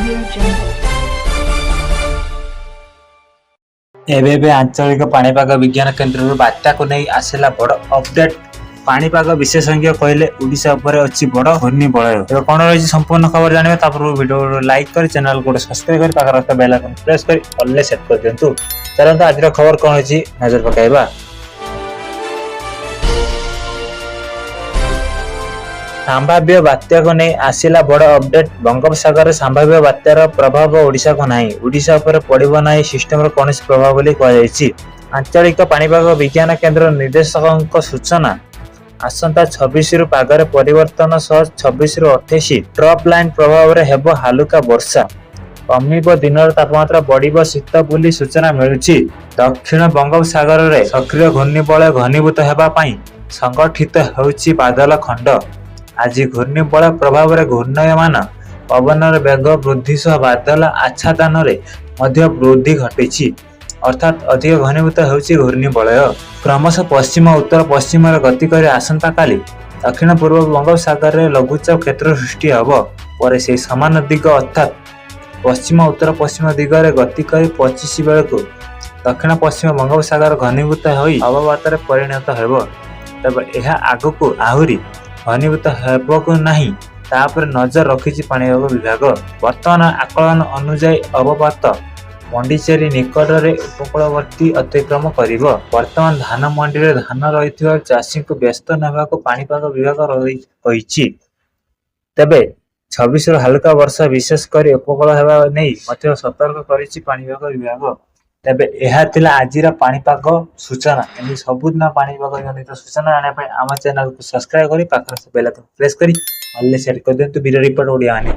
Audio Jungle. ଏବେ ଏବେ ଆଞ୍ଚଳିକ ପାଣିପାଗ ବିଜ୍ଞାନ କେନ୍ଦ୍ରରୁ ବାତ୍ୟାକୁ ନେଇ ଆସିଲା ବଡ଼ ଅପଡେଟ୍। ପାଣିପାଗ ବିଶେଷଜ୍ଞ କହିଲେ, ଓଡ଼ିଶା ଉପରେ ଅଛି ବଡ଼ ଘୂର୍ଣ୍ଣିବଳୟ। ଏବେ କଣ ରହିଛି ସମ୍ପୂର୍ଣ୍ଣ ଖବର ଜାଣିବା। ତା ପୂର୍ବରୁ ଭିଡ଼ିଓ ଲାଇକ୍ କରି, ଚ୍ୟାନେଲକୁ ଗୋଟେ ସବସ୍କ୍ରାଇବ କରି, ପାଖରେ ରହିଥିବା ବେଲ୍ ଆଇକନ୍ ପ୍ରେସ୍ କରି ଅଲରେ ସେଟ୍ କରିଦିଅନ୍ତୁ। ଚାଲନ୍ତୁ, ଆଜିର ଖବର କଣ ଅଛି ନଜର ପକାଇବା। ସମ୍ଭାବ୍ୟ ବାତ୍ୟାକୁ ନେଇ ଆସିଲା ବଡ଼ ଅପଡେଟ୍। ବଙ୍ଗୋପସାଗରରେ ସମ୍ଭାବ୍ୟ ବାତ୍ୟାର ପ୍ରଭାବ ଓଡ଼ିଶାକୁ ନାହିଁ। ଓଡ଼ିଶା ଉପରେ ପଡ଼ିବ ନାହିଁ ସିଷ୍ଟମର କୌଣସି ପ୍ରଭାବ ବୋଲି କୁହାଯାଇଛି। ଆଞ୍ଚଳିକ ପାଣିପାଗ ବିଜ୍ଞାନ କେନ୍ଦ୍ର ନିର୍ଦ୍ଦେଶକଙ୍କ ସୂଚନା, ଆସନ୍ତା 26ରୁ ପାଗରେ ପରିବର୍ତ୍ତନ ସହ 26ରୁ 28 ଟ୍ରପ୍ ଲାଇନ୍ ପ୍ରଭାବରେ ହେବ ହାଲୁକା ବର୍ଷା। କମିବ ଦିନର ତାପମାତ୍ରା, ବଢିବ ଶୀତ ବୋଲି ସୂଚନା ମିଳୁଛି। ଦକ୍ଷିଣ ବଙ୍ଗୋପସାଗରରେ ସକ୍ରିୟ ଘୂର୍ଣ୍ଣିବଳୟ ଘନୀଭୂତ ହେବା ପାଇଁ ସଂଗଠିତ ହେଉଛି ବାଦଲ ଖଣ୍ଡ। ଆଜି ଘୂର୍ଣ୍ଣିବଳୟ ପ୍ରଭାବରେ ଘୂର୍ଣ୍ଣାୟମାନ ପବନର ବେଗ ବୃଦ୍ଧି ସହ ବାଦଲ ଆଚ୍ଛାଦନରେ ମଧ୍ୟ ବୃଦ୍ଧି ଘଟିଛି। ଅର୍ଥାତ୍ ଅଧିକ ଘନୀଭୂତ ହେଉଛି ଘୂର୍ଣ୍ଣିବଳୟ। କ୍ରମଶଃ ପଶ୍ଚିମ ଉତ୍ତର ପଶ୍ଚିମରେ ଗତି କରି ଆସନ୍ତାକାଲି ଦକ୍ଷିଣ ପୂର୍ବ ବଙ୍ଗୋପସାଗରରେ ଲଘୁଚାପ କ୍ଷେତ୍ର ସୃଷ୍ଟି ହେବ। ପରେ ସେହି ସମାନ ଦିଗ ଅର୍ଥାତ୍ ପଶ୍ଚିମ ଉତ୍ତର ପଶ୍ଚିମ ଦିଗରେ ଗତି କରି 25 ବେଳକୁ ଦକ୍ଷିଣ ପଶ୍ଚିମ ବଙ୍ଗୋପସାଗର ଘନୀଭୂତ ହୋଇ ଅବପାତରେ ପରିଣତ ହେବ। ତେବେ ଏହା ଆଗକୁ ଆହୁରି ଘନୀଭୂତ ହେବ କି ନାହିଁ, ତା ଉପରେ ନଜର ରଖିଛି ପାଣିପାଗ ବିଭାଗ। ବର୍ତ୍ତମାନ ଆକଳନ ଅନୁଯାୟୀ ଅବପାତ ପଣ୍ଡିଚେରୀ ନିକଟରେ ଉପକୂଳବର୍ତ୍ତୀ ଅତିକ୍ରମ କରିବ। ବର୍ତ୍ତମାନ ଧାନ ମଣ୍ଡିରେ ଧାନ ରହିଥିବା ଚାଷୀଙ୍କୁ ବ୍ୟସ୍ତ ନ ହେବାକୁ ପାଣିପାଗ ବିଭାଗ କହିଛି। ତେବେ 26ରୁ ହାଲୁକା ବର୍ଷା ବିଶେଷ କରି ଉପକୂଳ ହେବା ନେଇ ମଧ୍ୟ ସତର୍କ କରିଛି ପାଣିପାଗ ବିଭାଗ। ତେବେ ଏହା ଥିଲା ଆଜିର ପାଣିପାଗ ସୂଚନା। ଏମିତି ସବୁଦିନ ପାଣିପାଗ ଜନିତ ସୂଚନା ଜାଣିବା ପାଇଁ ଆମ ଚ୍ୟାନେଲକୁ ସବସ୍କ୍ରାଇବ କରି, ପାଖରେ ବେଲ୍ ଆଇକନ୍ ପ୍ରେସ୍ କରି ଅଲରେ ସେଟ୍ କରିଦିଅନ୍ତୁ। ବ୍ୟୁରୋ ରିପୋର୍ଟ, ଓଡ଼ିଆ ମାନେ।